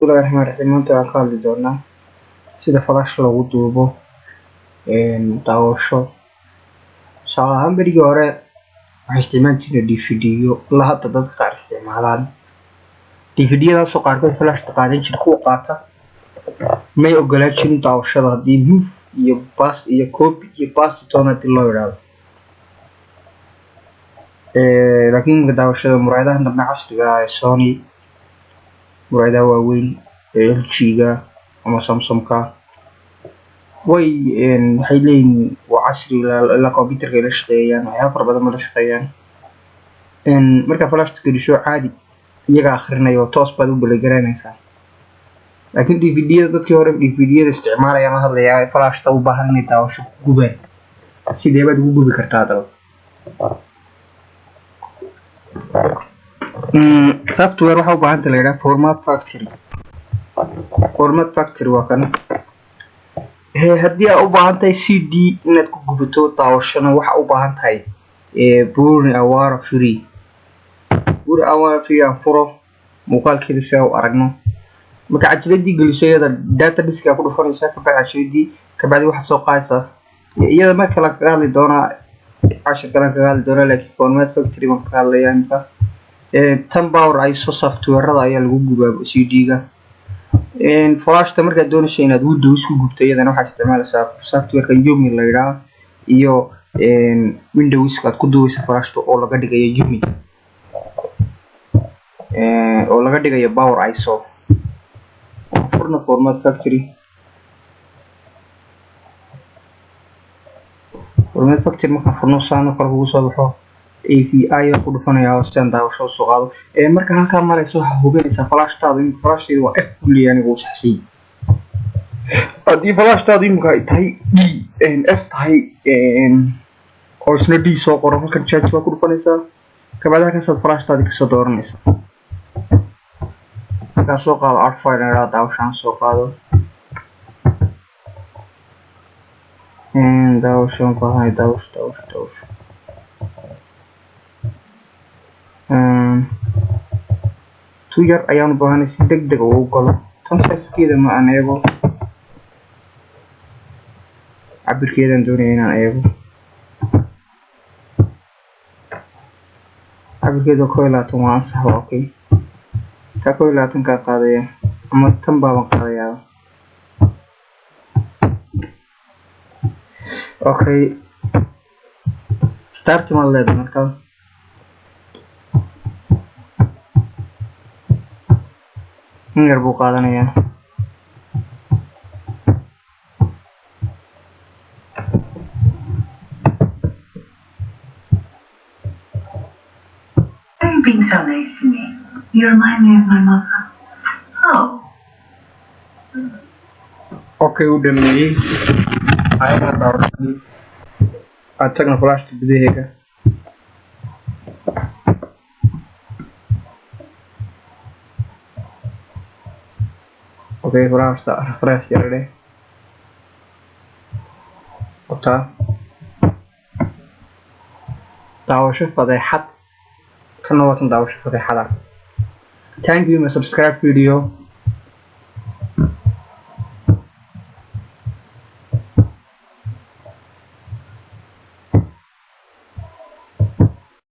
Bismillahi Raxmaani Raxiim. Maanta waxaan ka hadli doonaa sida flash loogu duubo daawasho. Tusaale ahaan, berigii hore waxay isticmaali jireen DVD-yo, ilaa hadda dadka qaar isticmaalaan DVD-yadaasoo qaarkood flashta qaadan jira. Kuwa qaata may ogolaan jirin daawashada haddii move iyo paste iyo copy iyo paste toona hadii loo yidhaahdo. Laakiin imika daawashada muraayadahan dambe casriga ah ee Sony, muraayadaha waaweyn ee LG-ga ama Samsung-ka, way waxay leeyihiin waa casri, ilaa computerka ay la shaqeeyaan, waxyaaba fara badan ba la shaqeeyaan. Markaa flashta geliso, caadi iyaga akhrinayo, toos baad u balagaranaysaa. Laakiin DVD-yada, dadkii hore DVD-yada isticmaalayaan la hadlayaa, flashta u baahan inay daawasho ku gubaan, sidee baad ugu gubi kartaa? Haddaba software waxaa u baahanta la yidhaha Format Factory. Format Factory waa kana. Haddii aad u baahan tahay CD inaad ku gubato daawashona, waxa u baahan tahay Burn Awara Free. Burn Awara Free aan furo muuqaalkeeda si aan u aragno. Marka cajiladii geliso, iyada data disk ku dhufanaysaa, kabacdi cajiladii, kabacdi waxaad soo qaadaysaa iyada. Mar kale kaga hadli doonaa, cashir kale kaga hadli doonaa, laakiin Format Factory baan ka hadlayaa imika. Tan Power ISO software-ada ayaa lagu gubaa CD-ga. Flashta markaad doonayso inaad Windows ku gubto, iyadana waxaad isticmaalaysaa software-ka Yumi la yidhaha iyo Windows-ka aad ku duubeysa flashta oo laga dhigayo Yumi, oo laga dhigayo Power ISO. Furna Format Factory. Format Factory markaan furno, saan oo kale kugu soo baxo, AVI ayaan ku dhufanayaa si aan daawasho usoo qaado. Marka halkaa marayso, waxaa hubinaysaa flashtaadu in flashtaydu waa F kulli, aniga uu saxsan yahay. Haddii flashtaadu imika ay tahay D F tahay oo isna D soo qoro, halkan charge baa ku dhufanaysaa, kabacdi halkaasaad flashtaadii kasoo dooranaysaa. Markaa soo qaado art file idhaa, daawashaan soo qaado, daawashaan baahanay, daawasho, daawasho, daawasho tu yar ayaan u baahanay si deg deg ugu galo. Tan sizekeeda ma aan eego, cabirkeedaan doonaya inaan eego. Cabirkeeda 21 waa ansax, waa okay. Taa 21-kaa qaadaya ama tan baaban qaadayaa. Okay, start maad leedahay. Markaa in yar buu qaadanayaa. Why are you being so nice to me? You remind me of my mother. Oh, Okay, uu dhameeyey ayagaa daawashadii. Aan tagna flashta gudaheeda. Okay, flashta refresh yar dheh. Wataa daawasho fadeexad, kana waa tan daawasho fadeexada. Thank you. My subscribe video.